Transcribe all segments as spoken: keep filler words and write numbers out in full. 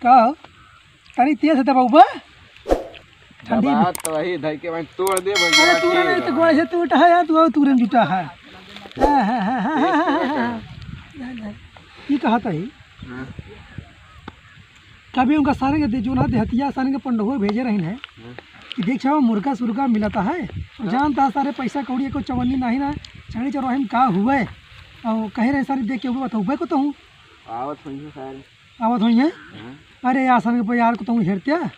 का हो? तनी तेज से दबाऊ बा। ठंडी में। दबा तो वही धर के वहीं तोड़ दे भैया, अरे तू के नहीं तो रहा। गोड़ से टूटा है यार, तू और तू जुटा है। ये कहा था ही। हाँ। कभी उनका सारे के दे-, जो ना देहतिया सारे के पंडहुआ भेजे रही है हाँ। कि देख चाहो मुर्गा सुर्गा मिलता है। और हाँ। जानता है सारे पैसा कौड़ी को चवन्नी नहीं ना, चढ़ी चरवाही में का हुआ है। और कहे रहे सारे देख के वो बताऊँ को तो हूँ। आवत हुई है सारे। आवत हुई है? हाँ। अरे यार, सन के यार को तुम हेरते हैं,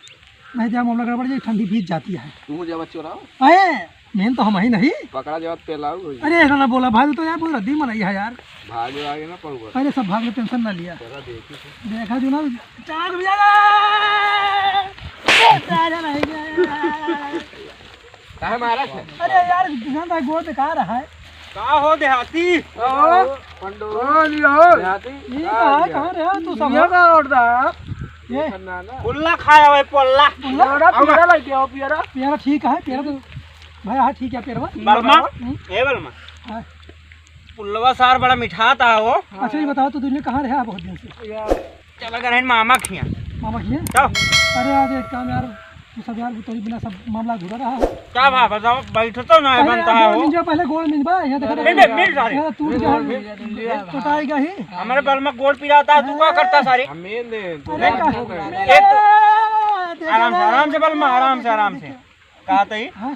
नहीं तो यार मामला गड़बड़ जाए, ठंडी बीत जाती है। तू जब चोराओ। अरे, मेन तो हम ही नहीं। पकड़ा जब पेलाऊ हो जाए। अरे, ऐसा ना बोला भाई, तू तो यार बहुत रद्दी मलाई है यार। भाग आगे ना पड़ूगा। अरे, सब भाग ले, टेंशन ना लिया। चला देखी से। देखा जो ना, चाक भी आ गया। ए, राजा नहीं गया। काहे मारा है? अरे यार, ध्यान रख, गोड़ बेकार है। का हो देहाती? ओ, पंडो। ओ, लियो। देहाती? ये का कहाँ है? कहाँ रहे हो तू सब? ये का ओढ़ रहा है? ये। ना, ना। पुल्ला खाया हुआ है, पुल्ला। पुल्ला? पियरा, अब पियरा लेके आओ, पियरा। पियरा ठीक है, पियरा तो, भाई, हाँ, ठीक है, पियरा। बलमा? हम्म। ए बलमा। हाँ। पुल्लवा सार बड़ा मिठात हो। अच्छा, ये बताओ तो, दुनिया कहाँ रहे बहुत दिन से? यार, चला गए हैं मामा खिया। मामा खिया? तो? अरे यार, एक काम यार, तू सब यार, तोरी बिना सब मामला अधूरा रहा है। का बा, बताओ, बैठ तो ना अरे बनता यार, हो। गोड़ मिल जा, पहले गोड़ मिल बा, यहाँ देखा मिल, मिल, मिल सारे। यार, टूट गया है। मिल, मिल, मिल, मिल, टूटाएगा ही। हमारे बल में गोड़ पिराता है, तू का करता सारे? हम ये दे, तू अरे दे, का? तू दे। एक तो देखा आराम से, ना? आराम से बल में, आराम से, आराम से। कहा तो ही? हाँ?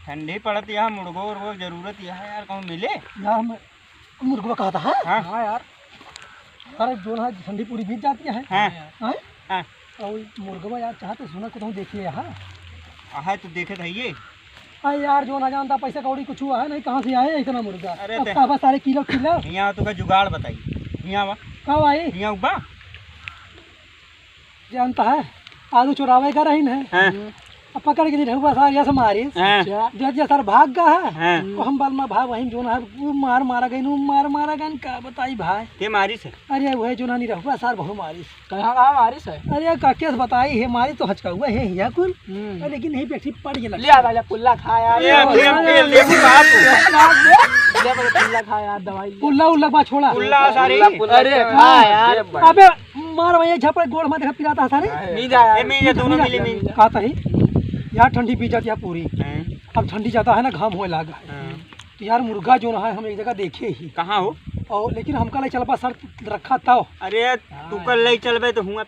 ठंडी पड़त यहाँ, मुर्गो उर्गो जरूरत यहाँ यार, कहूँ मिले? यार, हम मुर्गवा कहता है? हाँ। हाँ यार। अरे जो ना ठंडी पूरी बीत जाती है। हाँ। हाँ? हाँ। और मुर्गवा यार चाहते सुना को तो देखिए यहाँ। हाँ, तू देखे था ये? अरे यार, जो ना जानता पैसा कौड़ी कुछ हुआ है नहीं, कहाँ से आए इतना मुर्गा? अरे अब ते का बस सारे किलो किलो। यहाँ तो का जुगाड़ बताई। यहाँ वा। का भाई? यहाँ उबा। जानता है, आलू चुरावे का रही न। हाँ। अब पकड़ के निरहुआ सार यस मारिस। हाँ। अच्छा। जो जे सर भाग गा है। हाँ। तो हम बल में भाग वहीं जो ना है, वो मार मारा गई, वो मार मारा गई, का बताई भाई। के मारिस है? अरे वह जो ना निरहुआ सार बहु मारिस। कहाँ, कहाँ मारिस है? अरे का केस बताई है, मारिस तो हचका हुआ है, हिया कुल। हम्म। अरे लेकिन यहीं पे ठीक पड़ गया। ले आ, ले, पुल्ला खा यार। ए, अरे, अभी हम अरे, के लेबू बात। ले, ले, पुल्ला खा यार, दवाई ले। पुल्ला उल्ला बा छोड़ा। पुल्ला सारी। पुल्ला, पुल्ला अरे, के खा यार। अबे मार भैया, झपड़ गोड़ में देखा पिराता है सारे। नहीं जा यार। ए, मैं ये दोनों मिले में। कहता ही, यार ठंडी पी जाती है पूरी। हैं? अब ठंडी जाता है ना, घाम होए लागा है। हाँ। तो यार मुर्गा जो ना है, हम एक जगह देखे ही। कहाँ हो? और लेकिन हमका ले चलबा शर्त रखा था। अरे तू कल ले चलबे तो हुआ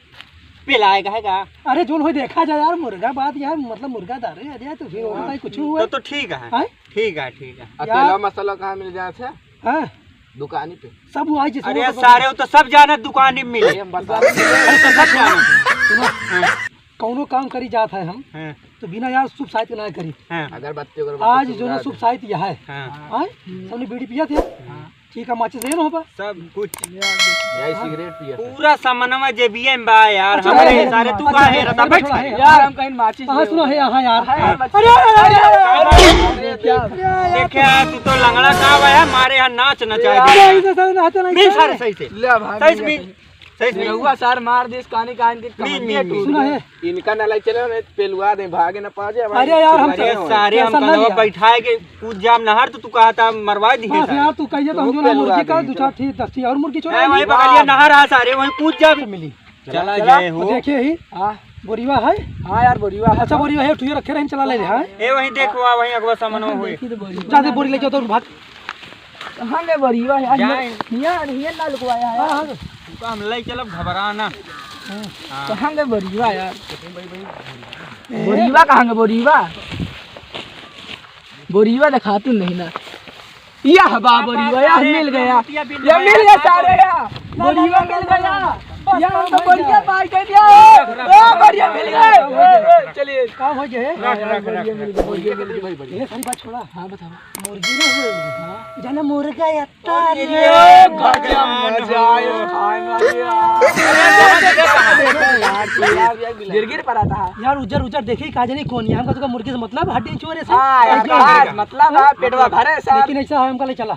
पिलाएगा है का? अरे जोन होई देखा जाए यार, मुर्गा बात यार, मतलब मुर्गा दारे, अरे तो फिर और भाई कुछ हुआ। तो, तो ठीक है। हैं? ठीक है, ठीक है। आ यार। तेला मसाला कहाँ मिल जात है? हाँ। दुकानी पे। सब वो आई जैसे अरे वो तो सारे, वो तो सब जाना दुकानी में मिले। अरे हम बता रहे हैं। अरे तो सब जाना। सुनो, हाँ। कौनो काम करी जात है हम, हाँ। तो बिना यार शुभ साइत के ना करी। हाँ। अगरबत्ती, अगरबत्ती आज सुलगा जो ना दे। शुभ साइत यह है। हाँ। हाँ? सबने बीड़ी पिया थे? हाँ। ठीक है, माचिस ले लो बा। सब कुछ। यही सिगरेट पिया था। पूरा सामानवा जेबिया में बा यार, अच्छा, हमारे है, सारे तू अच्छा, का है, है, रता है, बैठ। है, यार, हम कहीं माचिस हाँ, ले सुनो, लो। है, हाँ, यार। हाँ, यार, अरे, अरे, अरे, अरे, अरे, अरे, क्या? देखे यार, तू तो लंगड़ा का बा यार, मारे यहाँ नाच नचाए यार, दे। ऐसे सारे नहाते नहीं मिल थे। सारे सही से। ले भाग सही से गया मिल। कहीं। सही से मिल। रहुआ सार मार दिस, कानी कान के मिल, कमरिया मिल, टूट मिल। सुना गया। है। इनका ना लाई चले, नहीं पेलुआ दे, भागे ना पाजे, हमारे अरे यार, हम अरे चले। सारे हम टेंशन ना कनवा लिया। बैठाए के कूद जाम नहर, तो तू कहा था मरवा दी है बस सारे। यार, तू कहिए तो हम तू जो ना पेलुआ मुर्गी का दे, दो चार चलो। ठीक दस ठीक और मुर्गी छोड़ा ए, वहीं देंगे। बगलिया नहर आ सारे, वहीं कूद जा। मिली। चला चला। जाए हो। देखिए ही। हाँ। बोरिवा है? हाँ यार, बोरिवा है। अच्छा, बोरिवा है, ठुइया रखे रहे, हम चला ले रहे हैं। ए, वहीं देखो, आ, वहीं अगवा सामान हाँ, हुए। देखी तो बोरिवा। जा दे, बोरी लेके आओ तो भाग। कहाँ गए बोरिवा यार? जाए। हियाँ, हियाँ ना लुकवाया है। हाँ, हाँ। तू का हम ले चलब, घबरा ना। हाँ। हाँ। कहाँ गए बोरिवा यार? ए। बोरिवा कहाँ गए बोरिवा? बोरिवा दिखातू नहीं ना। यह बा बोरिवा, यह मिल गया। यह मिल गया सारे, यह बोरिवा मिल गया। यह हम तो बोरिया पार कर दिया। ओ, बोरिया मिल गए। ए, ए, चलिए। का हो गए? रख, रख, रख, बोरिया मिल गया, बोरिया मिल गया। ये सारी बात छोड़ा। हाँ, बताओ। मुर्गी ना हुए। हाँ। जाने मुर्गा या तारी। अरे, गजब मजा आयो खाए में यार। गिरगिट पर आता है। यार, उजर, उजर देखी, का जानी कौन है। हमका तो मुर्गी से मतलब, हड्डी चोरे से। हाँ, यार, हड्डी बस, मतलब है, पेटवा भरे से। लेकिन ऐसा है, हमका ले चला।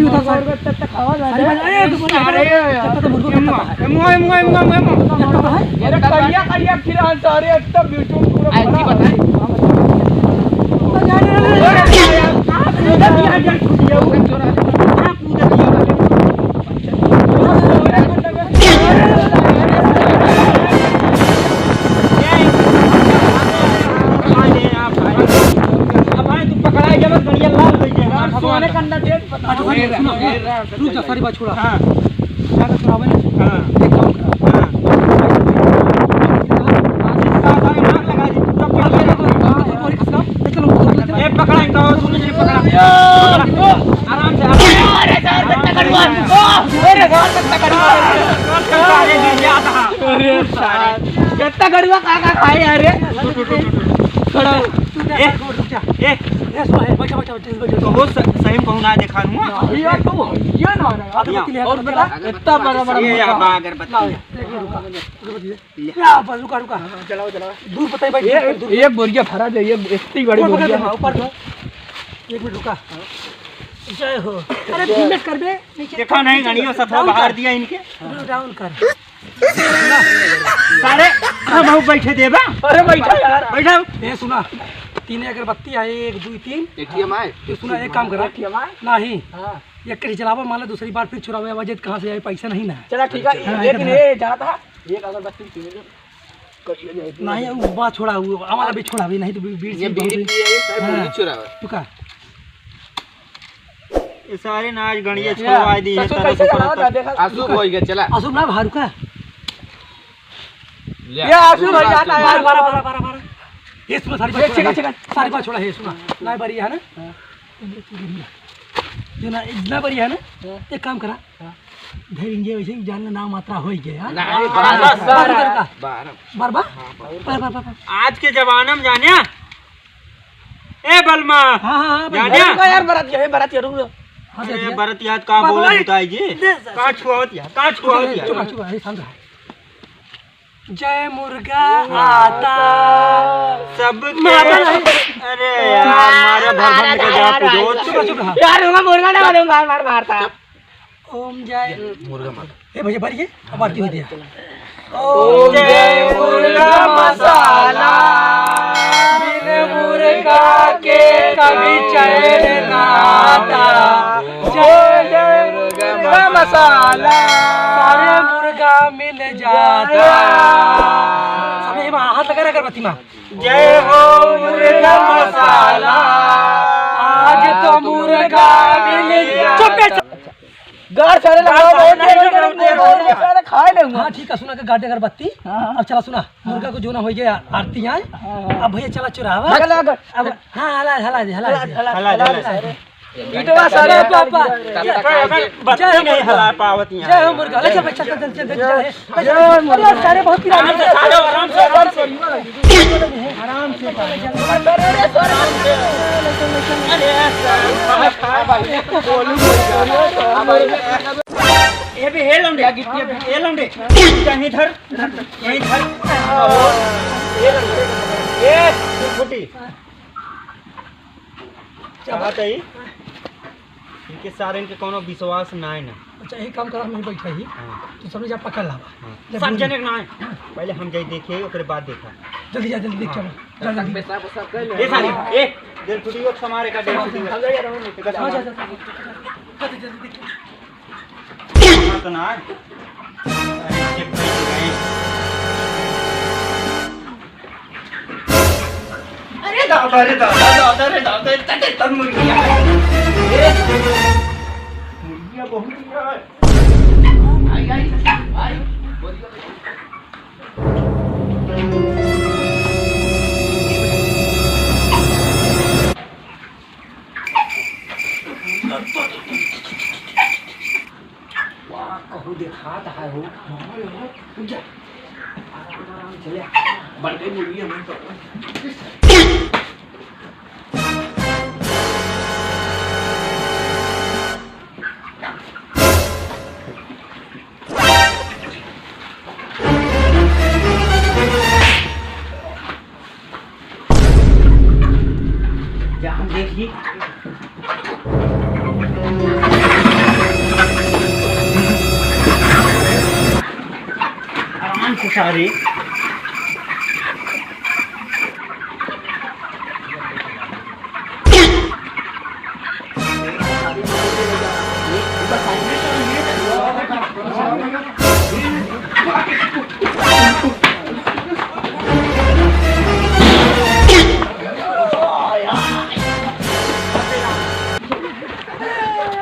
उधर साइड। सारी बात, अरे, तो बोल, अरे, अरे, अरे, तो मुर्गो ये मुआ, ये मुआ, ये मुआ, ये मुआ। अरे, करिया, करिया, फिर आ, सारे, अब तब YouTube पूरा ऐसी भरा। बताए। अरे, अरे, अरे, अरे, अरे, कहाँ कूदा दिया, कहाँ कूदा दिया? अब भाई, तू पकड़ा के मत, बढ़िया लाल हो गया। सोने का अंडा दे। अच्छा, सुनो, सुनो, रुक जा, सारी बात छोड़ा। हाँ। ज्यादा चुरावे ना। हाँ। एक काम करा। हाँ। इसका सारे नाक लगा दी, पूरा पकड़ के रखो। हाँ, और इसका? ये चलो, चलो, चलो। ये पकड़ा इनका, और तुमने ये पकड़ा। आराम से, आराम से। अरे यार, कितना कड़वा। अरे यार, कितना कड़वा। अरे यार। अरे सारे। कितना कड़वा, का, का खाए यार, ये? खड़ा। ए, रुक जा। ए। ए, सुन, ए, बैठा, बैठा, बैठा, बैठा। तो हो स-, सही में कहूँ ना देखा हुआ। भैया, तो ये ना, ना, अगरबत्ती ले, और अगरबत्ती बता। ला। इतना बड़ा, बड़ा ये मुर्गा। यहाँ बा अगरबत्ती। ला, एक मिनट रुका, अगरबत्ती दे। ले। या, बस रुका, रुका। हाँ, जलाओ, जलाओ। दूर पता ही भाई, ये दूर, दूर। एक बोरिया भरा दे, ये इतनी बड़ी ऊपर बोरिया। पकड़, ऊपर दो। एक मिनट रुका। जय हो। अरे, हिम्मत कर बे, नीचे देखा नहीं, गणियों से थोड़ा डाउन बाहर कर। दिया इनके। डाउन कर। सारे, हम बैठे देबा। अरे, बैठा यार। बैठा। ए, सुना, तीन अगरबत्ती आई, एक, दुई, तीन। एक ही हमारे। ए, सुना, एक काम करा। एक ही हमारे। नहीं। हाँ। एक करी चलावा, मान लो दूसरी बार फिर चुरावे आवाज, कहाँ से आए, पैसा नहीं ना। चला, ठीक है, हाँ, लेकिन इधर। ये जाता, एक अगरबत्ती पीने दो। नहीं, वो बात छोड़ा, वो हमारा भी छोड़ा भी, नहीं तो बी-, बीड़ी ये से बीड़ी बहुत पिए, ये सब हाँ। बीड़ी चुरावे। तू का? ये सारे नाच गणिया या, छोड़वा दी है, ससुर तरह कैसे से लगा करता। था, देखा? आंसू हो गया, चला। आंसू ना, भारू का? ले। ये आंसू भर जाता है। बारह, बारह, बारह, बारह, बारह। ये सुना, सारी बात ये छोड़ा, चिकन, चिकन। सारी बात छोड़ा, ये सुना। ना बारी है ना? हाँ। ये ना, इतना बारी है ना? हाँ। एक काम करा। हाँ। धर इंगे वैसे ही जान ना मात्रा हो ही गया, हाँ? ना, हाँ, बारह, बारह, बारह। बारह। बारह, बारह? हाँ, बारह। बारह, बारह, बारह। आज के जमाना में जाने, ए बलमा। हाँ, हाँ, हाँ, जाने? रुको यार, बरात ये, बरात ये, रुक, रुक। हाँ, अरे, दे दिया। बरात याद का बाबा, बोले ए, बुताई जी? दे, दे, कहाँ दे। छुआवत यार? कहाँ छुआवत यार? चुप, चुप, अरे, शांत रहा। जय मुर्गा आता। सबके मारा नहीं। अरे यार, मारा भर भर के जा, चुप, चुप रहा। यार, मुर्गा ना मारो, मार, मार, मारता। ओम जय। मुर्गा मार। ए भैया, बारी है, अब आरती हो गया। ओम जय मुर्गा मसाला, बिन मुर्गा के कभी चैन ना आता। जय जय मुर्गा मसाला, सारे मुर्गा मिल जाता। सबे हाथ लगा रहा अगरबत्ती मा। जय हो मुर्गा मसाला, आज तो मुर्गा मिल जाता। चुप बे, चुप। गाड़ सारे लगाओ, गाड़ सारे, गाड़ सारे, गाड़ सारे, गाड़ सारे, खाए ले हुआ। हाँ, ठीक है, सुना के गाड़ दे अगरबत्ती। हाँ, हाँ। अब चला सुना, मुर्गा को जो ना हो गया, आरती आए। हाँ, हाँ। अब भैया चला चुरावा। लगा, लगा। अब, हाँ, हला, हला दे, हला दे। हला, हला, हला, हला। ईटवा सारे पापा। जय हो मुर्गा। हला पावत यहाँ। जय हो मुर्गा। ले चल, चल, चल, चल, चल, चल। जय मुर्गा। अरे सारे बहुत पिराने हैं। आराम से, आराम से, आराम से। आराम से। अरे, अरे, अरे, ये भी हेल उंडे, ये भी हेल उंडे। यहीं धर, यहीं धर। ये फुटी। कहा तई? इनके सारे इनके कोनो विश्वास नाय ना। अच्छा, एक काम करा, हम यहीं बैठे ही। हाँ। तू सबने जा पकड़ लावा। हाँ। ले सब बोल। जने के नाय। हाँ। पहले हम जाई देखिए, ओकरे बाद देखा। जल्दी जा, जल्दी देख के आवा। हाँ। जा, जल्दी। ए साली, ए, डेढ़ फुटी वो समारे का डेढ़ फुटी वो। हाँ, जा, जा, जा। जल्दी, जल्दी देख के। हाँ, तो ना। अरे, check कर ले। अरे दादा, अरे दादा, दादा, अरे दादा, इतना टेंशन मुर्गिया है। ए, मुर्गिया बहुत ही है। आई, आई, आई, बोलिए। वाह, कहूँ देखात है हो। रुक जा। आराम, आराम से ले। बड़ गई मुर्गी हमारे तो। जा, हम देख ली। सारे।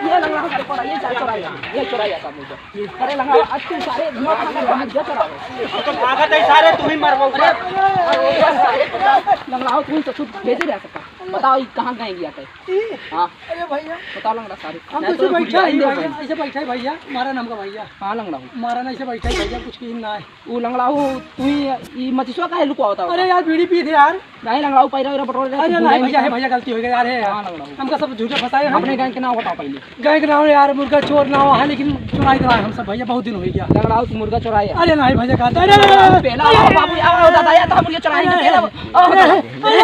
ये लंगड़ा सारे पड़ा, ये सारे चोराया, ये चोराया था मुझे। अरे लंगड़ा, आज तू सारे दिमाग खा के मुर्गा चोरावे। हम तो भागत है सारे, तू ही मरबो। अरे, अरे, सारे लंगड़ा हो, तू ही ससुर भेजे रह सकता। बताओ, ये कहाँ गए गया था? हाँ। अरे भैया, बताओ लंगड़ा सारे। हम नहीं तो तो इसे गुड़िया बैठा ही दे भैया, भाई। इसे बैठा ही भैया, मारा नाम का भैया। हाँ लंगड़ा हो। मारा ना, इसे बैठा ही भैया, कुछ की ना है। वो लंगड़ा हो, तू ही, ये मचिसवा काहे लुकवावता हो? अरे यार, बीड़ी पी थे यार। नहीं लंगड़ा हो, पैरा वैरा बटोर रहे, अरे कुछ नहीं नहीं भैया, नहीं। है भैया, गलती हो गई यार, है यार। हाँ लंगड़ा हो। हमका सब झूठे फंसाए हैं। अपने गैंग के नाम बताओ पहले। गैंग के नाम यार मुर्गा चोर नाम है, लेकिन चुराई रहा हम सब भैया, बहुत दिन हो गया। लंगड़ा हो, तू मुर्गा चोराए है। अरे नहीं भैया, कहता, अरे, अरे, अरे, पहला आओ बाबू, आओ, आओ दादा, या तो हम मुर्गा चोराए हैं, अरे, पहला आओ, अरे, दादा, अरे,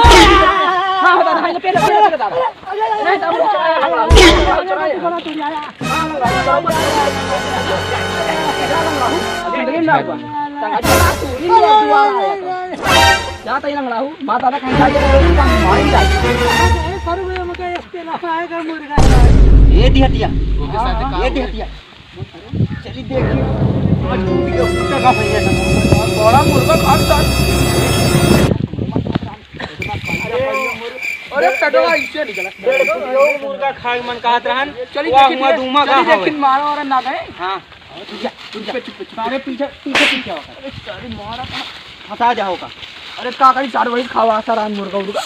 हाँ, दादा, हाँ, पहले, पहले, पहले, दादा। नहीं, तो हम मुर्गा चोराए, लंगड़ा हो, चोराए। हाँ, लंगड़ा हो, चोराए। जाता ही लंगड़ा हो, माता ना कहीं जाइए, मारी जाइए। अरे, सर, मैं मका इस पे ना आएगा मुर्गा। ये दिया, दिया। ये दिया, दिया। चलिए देखिए, आज टूट गया, टूटा का भैया। बड़ा मुर्गा खा था। अरे, अरे, टटवा इससे निकला। डेढ़ किलो मुर्गा खाए मन कहत रहन। चलिए, वाह, देखिए, हुआ धुआं का चलिए, हवा। देखिए, मारा वारा ना गए। हाँ। चुप, चुप, चुप। सारे पीछे, पीछे, पीछे होकर। अरे, सारे मारा था। फंसा जा होगा। अरे, का करी, चार बजे खावा, सारा मुर्गा उर्गा।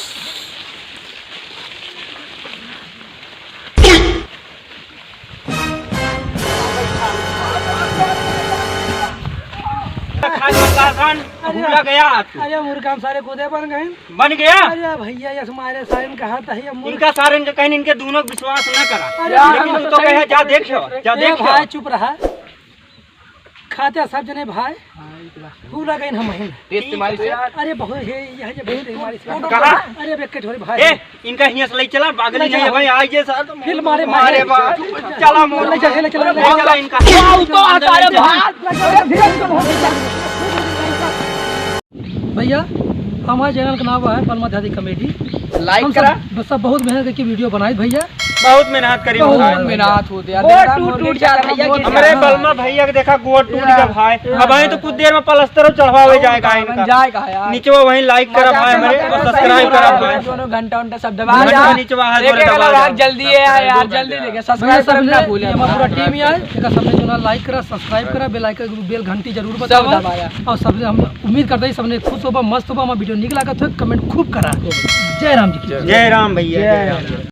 खाए मन कहत रहन, भूला गया। अरे, मुर्गा हम सारे खुदे बन गए। बन गया? अरे भैया, यस मारे साइन कहा था, ये मूर्ख। इनका सारे इनका कहीं इनके दोनों विश्वास न करा। अरे लेकिन हम तू तो तो कहे, सही जा देख लो, जा ए देख लो। भाई, चुप रहा। खाते सब जने भाई, भूला गए हम हैं। तेज से मारी से। अरे बहुत है, यह जे बहुत है मारी से। कहाँ? अरे अब एक के छोरी भाई। ए, इनका हियां से ले चला, बागली ले नहीं है चला। भाई, आइए सर। फिर मारे, मारे मारे। बाप। चला मोर। ले चला, ले चला, ले ले चला। चला इनका। वाह, तो आता है भाई। भैया, हमारे चैनल का नाम है पलमा दादी कॉमेडी। लाइक हम सब, करा। सब बहुत मेहनत करके वीडियो बनाए भैया। बहुत मेहनत करी बहुत भाई। मेहनत होती है। गोड़ टूट, टूट जाता है भैया, गिर हमरे जाता है। बलमा भैया के देखा, गोड़ टूट गया भाई। अब आए तो कुछ देर में प्लस्तर चढ़वावे जाएगा इनका। जाएगा यार। नीचे वहीं लाइक करा भाई हमरे, और सब्सक्राइब करा भाई। दोनों घंटा उंटा सब दबा घंटा यार। नीचे वहाँ एक एक दबा लाख दो। जल्दी है यार, जल्दी देखे। भैया सब्सक्राइब करना सबने, ना भूले। ये हमारा पूरा टीम ही आए, एक सबने जो ना लाइक करा, सब्सक्राइब करा, बेल आइकन, बेल घंटी जरूर बजावा। सब दबाया। और सबसे हम उम्मीद करते हैं सबने खुश होबा, मस्त होबा, हमारा वीडियो निक लागत हो, कमेंट खूब करा। जय राम जी की। जय राम भैया, जय राम।